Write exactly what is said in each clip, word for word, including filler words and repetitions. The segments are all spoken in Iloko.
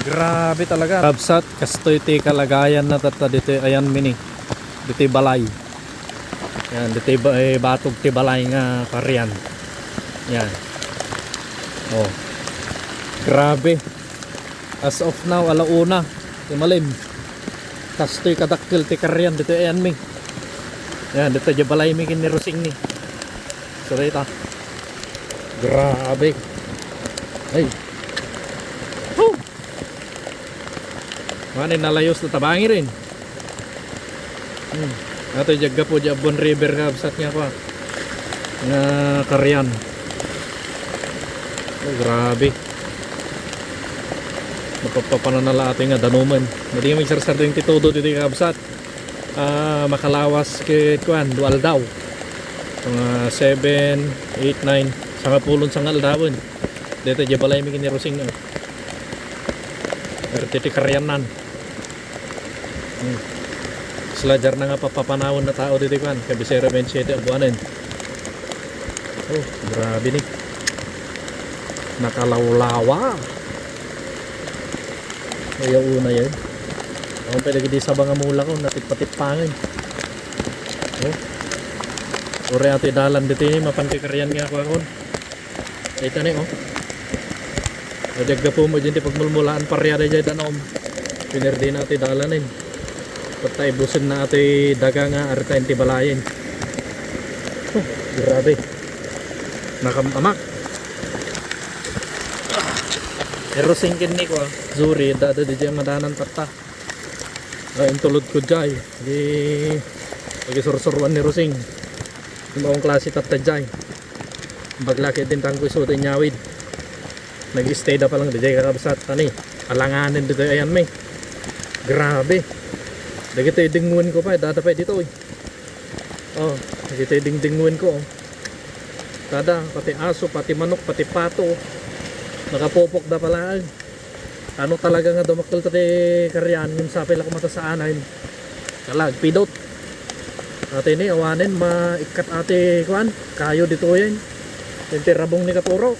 Grabe talaga. Kabsat, kastoy ti kalagayan na tatta ditoy ayanmi ni. Ditoy balay. Yan, ditoy ba-, eh, batog ti balay nga karian. Yan. Oh. Grabe. As of now, ala una ti malem. Kastoy kadakkel ti karian ditoy ayanmi. Yan, ditoy balaymi ken ni Rosing ni. So, dayta. Grabe. Ay. Woo! Mani nalayos na tabangi rin. Hmm. Ato diay gapu diay Abuan River, kabsat, nga kua. Nga karian. Oh, grabe. Mapapapananala ato nga danuman. Madi nga magsarsardeng ti todo ditoy, kabsat. Ah, makalawas ket kuan, dua aldaw. Mga seven, eight, nine, sangapulon sanga aldawen. Dayta diay balaymi ken ni Rosing, ah. Pero ti kariannan. Hmm. Sila diay na nga papapanawen a tao ditoy kuan, kabisera twenty-seven a buanen. Oh, grabe ni. Nakalawlawa. Ay, una yan. Ako pwede di sabang nga mulak, oh, natipatipangin. Oh. Uray ato dalan ditoy ni, mapan ti karian nga ako, ako. Dayta ni, oh. Ay, diay gapu met diay ti pagmulmulaan, paria diay danum. Pinerdina ti dalanen. Patay busen na atoy daga nga arta ti balayen. Oh, grabe. Nakam-amak. Pero singkin ni ko, ah. Zuri, dada diay madanan tatta. Ay, intulod ko diay. Di, pagsursuruan ni Rosing. Yung akong klase tatta diay. Bagla ket dintang ko isu ti inyawid. Nag-stay da pa lang diay, kakabsat, tani. Alanganen ditoy ayanmi. Grabe. Dagitoy dingwen ko pa, dada pa ditoy. Oh, dagitoy dingdingwen ko, oh. Dada, pati aso, pati manok, pati pato. Nakapupok da pala, ay. Ano talaga nga dumakkel ta ti karian, ngem sapay la ko matasaanan. Kalag, pidot. Ati ni, awanen, maikkat ati, kuan, kayo ditoyen. Yung tirabong ni Katuro.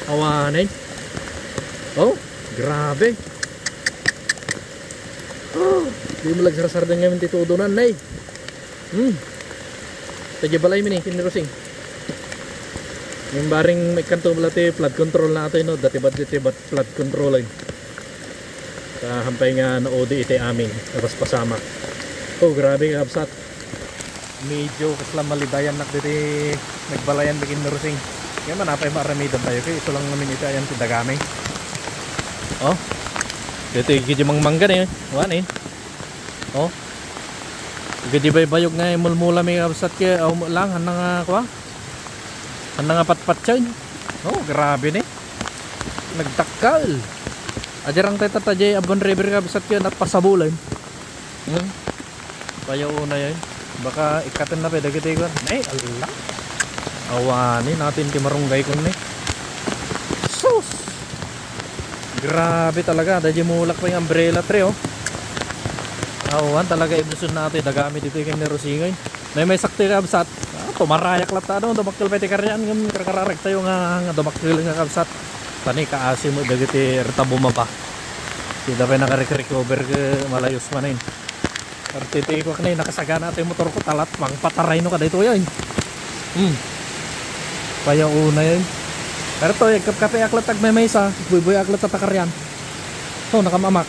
Awanen. Oh, grabe. Oh, di mo lagsarsarden ngamin ti tudonan, nay. Hmm. Tayo balay mi ni, ken ni Rosing. Yung baring may kanto pala ti flood control na ito, no? Dati ba, dati ba flood control, eh? Kahampay nga naudi iti amin, tapos pasamak. Oh, grabe, kabsat. Medyo kasla malidayan nak diti nagbalayan mi ken ni Rosing. Kaya man, apay maaramidan tayo, kaya ito lang namin iti ayan ti dagami. Oh, ito yung gidi mangmangga ni, eh. Wani. Oh. Gidi baybayog nga imulmula mi, kabsat, kaya, oh, lang, hanang nga, kwa? Hanang nga patpatyan. Oh, grabe ni. Nagdakkel. Ajarang tayo tata jay Abuan River, kabsat, kaya napasabulan. Hmm? Payaw na yan. Baka ikkaten na pwede kita ikon. Ay, ala. Awani natin ti marunggay kun ni. Sus! Grabe talaga. Dahil mulak pa yung umbrella tree, oh. Awan talaga, ibusun natin. Dagami dito yung ni Rosing, eh. Nay, may sakti, kabsat. Ah, tumarayak latta, no? Dumakkel pa iti karian, ngem karkararek tayo nga, nga dumakkel nga, kabsat. Tani, kaasi mo, dagiti rita bumaba. Sida pay nakarecover ke malayos manen. Artiti ko, kanay, nakasagana tayo motor ko, talat, mangpataray no, kada ito, yan. Hmm. Payaw na yan. Pero to, agkapkape aklat agmaymaysa, buybuy aklat tatakarian. To, nakamamak.